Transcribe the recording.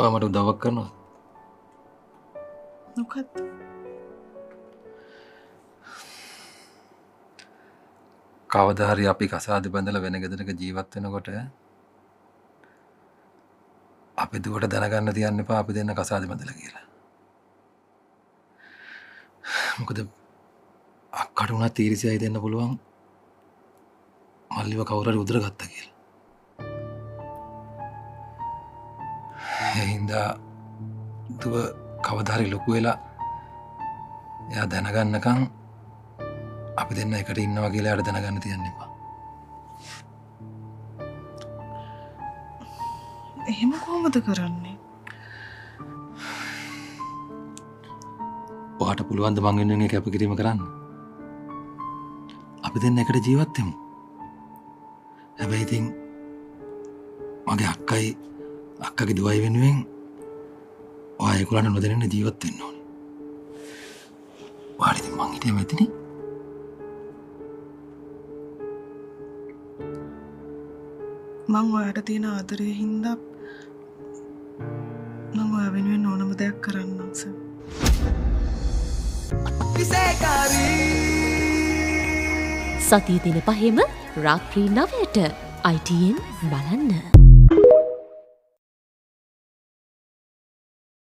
ඔයා මට උදව්වක් කරනවද? මොකද්ද? කවදා හරි අපි කසාද බැඳලා වෙන ගෙදරක ජීවත් වෙනකොට අපි දුවට දැනගන්න තියන්න එපා අපි දෙන්න කසාද බැඳලා කියලා. මොකද අක්කට උනත් ඊර්ෂ්‍යාවයි දෙන්න පුළුවන් මල්ලිව කවුරු හරි උදුර ගත්තා කියලා. ඒ හින්දා දුව කවදා හරි ලොකු වෙලා එයා දැනගන්නකම් අපි දෙන්න එකට ඉන්නවා කියලා එයාට දැනගන්න තියන්න එපා. එහෙම කොහොමද කරන්නේ? ඔයාට පුළුවන් ද මං වෙනුවෙන් ඒ කැපකිරීම කරන්න? අපි දෙන්න එකට ජීවත් වෙමු. හැබැයි ඉතින් මගේ අක්කයි අක්කගේ දුවයි වෙනුවෙන් ඔයා ඒගොල්ලන්ට නොදැනෙන්න ජීවත් වෙන්න ඕනේ. ඔයාට ඉතින් මං හිටියම ඇතිනේ. මං ඔයාට තියෙන ආදරය හින්දා මං ඔයා වෙනුවෙන් ඕනම දෙයක් කරන්නම් සර්. සතිය දින පහෙම රාත්‍රී 9ට ITN බලන්න.